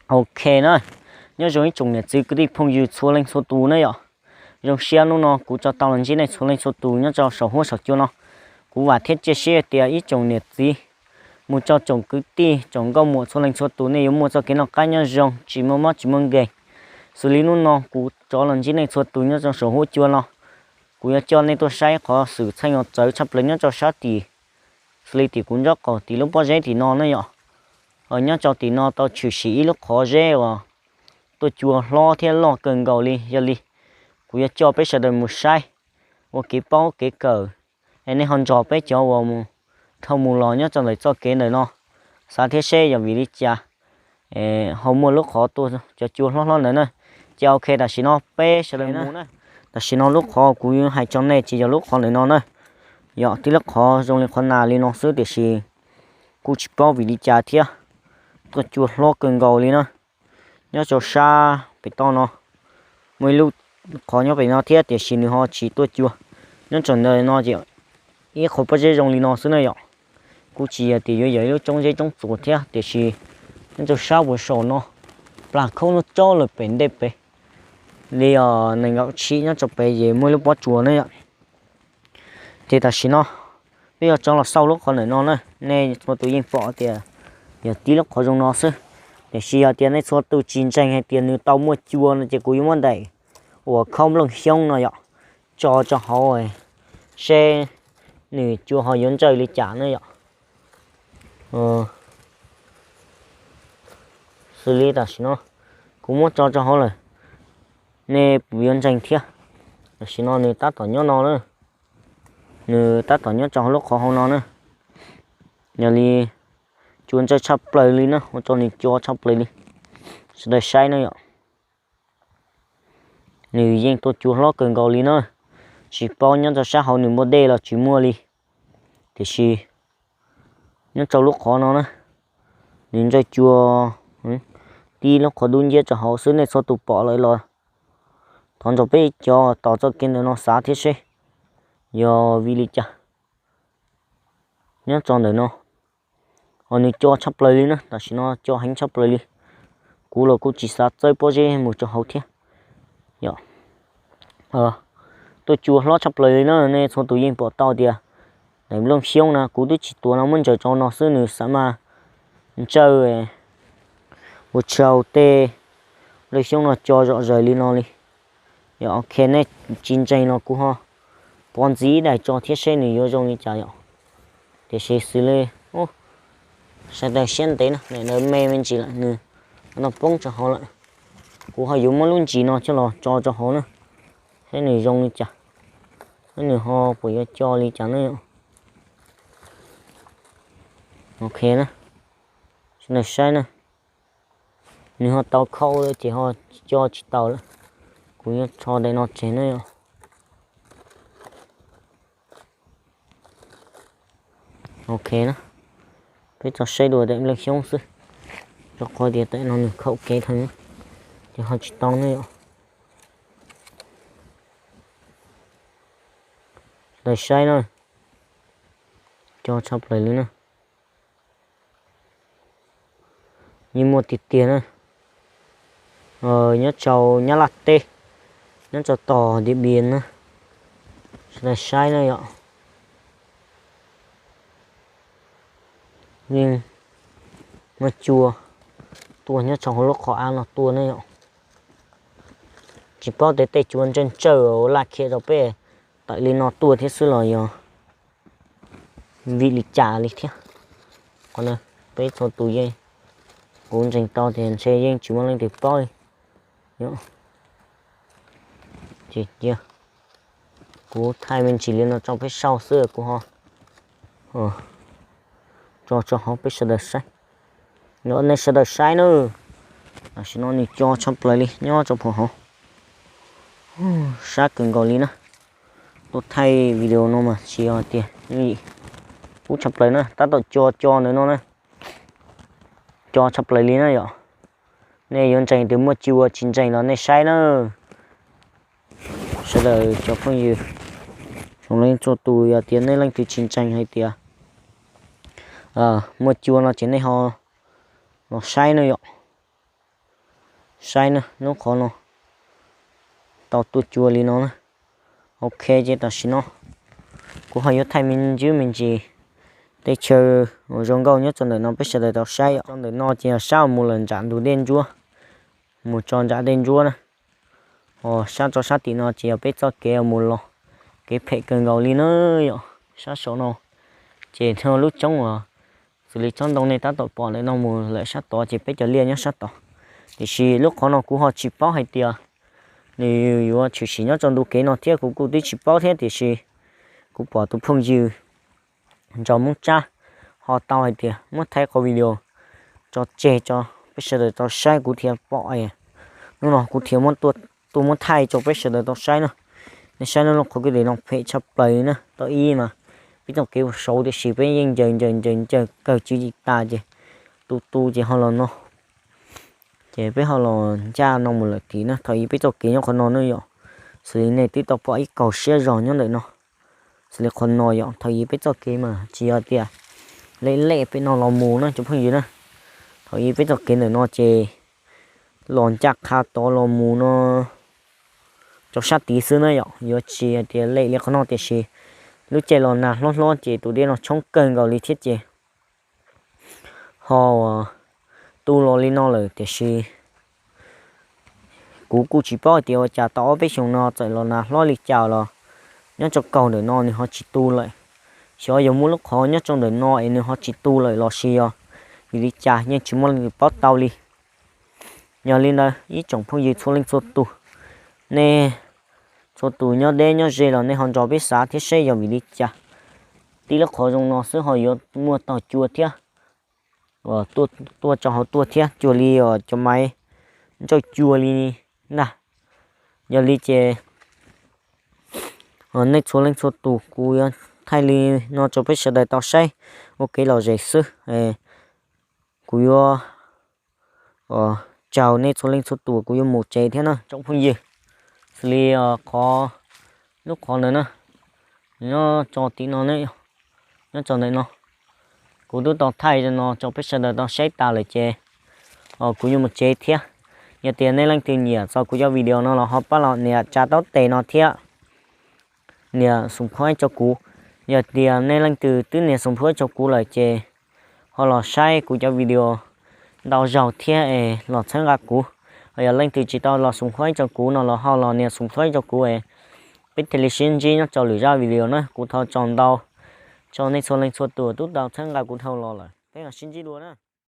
Ok na, nyob zoo ib tsoom niam txiv kwv tij phooj ywg txhua leej txhua tus na yom. Zoo siab hnub no kuv tso tau los ntsib nej txhua leej txhua tus nyob rau saum huab saum cua no. Kuv vam thiab cia siab tias ib tsoom niam txiv mus rau tsoom kwv tij tsoom nkauj muam txhua leej txhua tus nej yuav muaj txoj kev noj qab nyob zoo tsis muaj mob tsis muaj nkeeg. Xws li hnub no kuv rov los ntsib nej txhua tus nyob rau saum huab cua no, kuv yuav coj nej tuaj saib qhov xwm txheej uas txawv tshaj plaws nyob rau sab tim, xws li tim kuv nraub qaum tim lub pob zeb tim no na yom. Nyob rau tim no tau tshwm sim ib lub qhov zeb uas tuaj cua hlob thiab loj kawg nkaus li. Yog li kuv yuav coj peb sawv daws mus saib ua kev paub kev kawm, es nej ho nrog peb cov uas mus dhau mus los nyob rau ntawm txoj kev ntawm no xav thiab seb yog vim li cas ho muaj lub qhov tuaj cov cua hlob hlob ntawd na. Ces ok, tam sim no peb sawv daws mus na. Tam sim no lub qhov kuv hais rau nej ces yog lub qhov ntawm no na. Yog tib lub qhov zoo li qhov nas li no xwb tiam sis kuj tsis paub vim li cas thiab, tuaj cua hlob kawg nkaus li na. Nyob rau sab pem toj no muaj ib lub qhov nyob pem no thiab tiam sis nws ho tsis tuaj cua. Nyob rau ntawm no ces ib qho pob zeb zoo li no xwb na yom. Kuj tsis yog tias yuav yog ib lub roob zeb roob txuas thiab tiam sis nyob rau sab puas saum no, plas khaub nruab tsob lawm pem ntej pem li nees nkaum tshim nyob rau pem ces muaj ib lub pob tsuas na yom. Ces tam sim no peb yuav rov los xauj lub qhov ntawm no na. Nej txhua tus yeej pom tias yog tib lub qhov zoo no xwb, tiam sis yog tias nej txhua tus tsis ntseeg hais tias nws tau muaj cua no ces kuv yuav muab daim uas khaub nplooj xyoob no yom tso rau hauv seb nws cua ho yuav ntsawj li cas na yom. Xws li tam sim no kuv muab tso rau hauv lawm, nej puas yuav ntseeg thiab? Tam sim no nws tab tom nyob no na, nws tab tom nyob rau hauv lub qhov hauv no na. Yog li cua ntsawj tshaj plaws li na, ua rau nws co tshaj plaws li. Sawv daws saib na yom. Nws yeej tuaj cua hlob kawg nkaus li na. Tsis paub nyob rau sab hauv nws npua dej los tsis muaj li, tiam sis nyob rau lub qhov no na, nws ntsawj cua tib lub qhov dub nciab rau hauv xwb. Nej txhua tus pom lawm los thov nrog peb cov tos txoj kev ntawm no xav thiab seb yog vim li cas. Nyob rau ntawm no, ho nws co tshaj plaws li na, tam sim no co heev tshaj plaws li. Kuv los kuj tsis xav txawb pob zeb mus rau hauv thiab. Yog tuaj cua hlob tshaj plaws li na, nej txhua tus yeej pom tau tias daim nplooj xyoob na kuv twb tsis tuav no muab ntsaws rau no xwb nws xav mas ntsawj ua tshau tej nplooj xyoob no co zom zaws li no li. Yog ok, nej tsis ntseeg los kuv ho pov ntxiv ib daim tso thiab seb nws yuav zoo li cas yom. Tiam sis xws li sawv daws siab ntev na, daim ntawd me me ntsis lawm nws no poob rau hauv lawm. Kuv ho yuav muab lub ntsis no coj los tso rau hauv na, seb nws zoo li cas, seb nws ho puas yuav co li cas na yom. Ok na, sawv daws saib na, nws ho tau khau lawm ces ho co tsis tau lawm. Kuv yuav rho daim no tseg na yom. Ok na, peb tso saib dua daim nplooj xyoob xwb, rau qhov tias daim no nws khaum kev dhau ces ho tsis tau ne yom. Sawv daws saib na, co tshaj plaws li na. Yeej muaj tiag tiag na. Nyob rau Nyab Laj teb, nyob rau tom Diam Npias na. Sawv daws saib na yom. Yeej muaj cua tuaj nyob rau hauv lub qhov av no tuaj ne yom. Tsis paub tias tej cua ntsawj ntsawj uas laj khiav rau peb tawm li no tuaj thiab xwb los yog vim li cas li thiab. Qhov no peb txhua tus yeej, kuv ntseeg tau tias ntshe yeej tsis muaj leej twg paub li. Ces cia kuv thaij me ntsis li no rau peb saib xwb, kuv ho tso rau hauv peb sawv daws saib. Nej sawv daws saib na, tam sim no nws co tshaj plaws li nyob rau pem hauv. Sab kawg nkaus li na. Tuaj thaij video no mas tsis yog tias ib ub tshaj plaws na, tab tom co co ntawm no na. Co tshaj plaws li na yom. Nej yuav ntseeg tias muaj cua tsis ntseeg los nej saib na. Sawv daws cov phooj ywg, txhua leej txhua tus yog tias nej leej twg tsis ntseeg hais tias muaj cua no ces nej ho los saib na yom. saib na, lub qhov no tau tuaj cua li no na. Ok, ces tam sim no kuv ho yuav thaij me ntsis me ntsis tej chaw uas zoo nkauj nyob rau ntawm no peb sawv daws tau saib yom. Rau ntawm no ces yog sab uas mus lawm nram ntug dej ntsuab, mus tso nram dej ntsuab na. Ho sab rau sab tim no ces yog peb txoj kev uas mus los, kev phem kawg nkaus li na yom. Sab saum no ces yog lub roob uas xws li tsob ntoo nej tab tom pom ntawm no mus lawm sab tod ces peb cov liaj nyob sab tod. Tiam sis lub qhov no kuv ho tsis paub hais tias nws yuav tshwm sim nyob rau ntu kev no thiab, kuv kuj twb tsis paub thiab, tiam sis kuv pom tus phooj ywg Ntsos Moob Tsab ho tau hais tias muab thaij qhov video tso tseg tso peb sawv daws tau saib, kuv thiaj pom, hnub no kuv thiaj muab tuaj muab thaij rau peb sawv daws tau saib na. Nej saib no, lub qhov kwj deg no phem tshaj plaws na. Tau ib mas peb txoj kev ua saud tiam sis peb yeej ncaws ncaws ncaws ncaws kawg tswv yim tas ces tu tu ces ho los no, ces peb ho los ncaj no mus lawm tid na. Thaum ub peb txoj kev nyob qhov no na yom, xws li nej twb tau pom ib kaug siab zog nyob ntawm no. Xws li qhov no yom, thaum ub peb txoj kev mas tsis yog tias lej lej pem no los mus na cov phooj ywg na. Thaum ub peb txoj kev ntawm no ces los ncaj qha tod los mus no rau sab tid xwb na yom, yuav tsis tias lej li qhov no, tiam sis lub caij los nag hlob hlob ces tus dej no tshoob kawg nkaus li thiab ces ho tu los li no lawm. Tiam sis kuv kuj tsis paub hais tias ua cas tau ob peb xyoos no txawm los nag hlob li cas los nyob rau kaug ntawm no nws ho tsis tu lawm. Xyov yog muaj lub qhov nyob rau ntawm no es nws ho tsis tu lawm los sis yog vim li cas yeej tsis muaj leej twg paub tau li. Yog li ntawd ib tsoom phooj ywg txhua leej txhua tus, nej txhua tus nyob deb nyob ze los nej ho nrog peb xav thiab seb yog vim li cas tib lub qhov zoo no xwb ho yuav muaj taug cua thiab uas tuaj rau hauv tuaj thiab cuag li uas cov maiv ntsauj cua li ntag. Yog li ces nej txhua leej txhua tus, kuv yuav thaij li no rau peb sawv daws tau saib ua kev lom zem xwb. Kuv yuav tsaug nej txhua leej txhua tus, kuv yuav mus tsev thiab na tsoom phooj ywg. Xws li qhov, lub qhov ntawd na, nyob rau tim no ne, nyob rau ntawm no, kuv twb tau thaij no rau peb sawv daws tau saib tas lawm ces kuv yuav mus tsev thiab. Yog tias nej leej twg nyiam txog kuv cov video no los ho pab los nias tsa taub tes no thiab nias subscribe rau kuv. Yog tias nej leej twg twb nias subscribe rau kuv lawm ces ho los saib kuv cov video ntau zaug thiab es los txhawb nqa kuv. Ho yog leej twg tsis tau los subscribe rau kuv no los ho los nias subscribe rau kuv es peb thiaj li sib ntsib nyob rau lwm zaj video na. Kuv thov tsaug ntau rau nej txhua leej txhua tus twb tau txhawb nqa kuv dhau los lawm, peb mam sib ntsib dua na.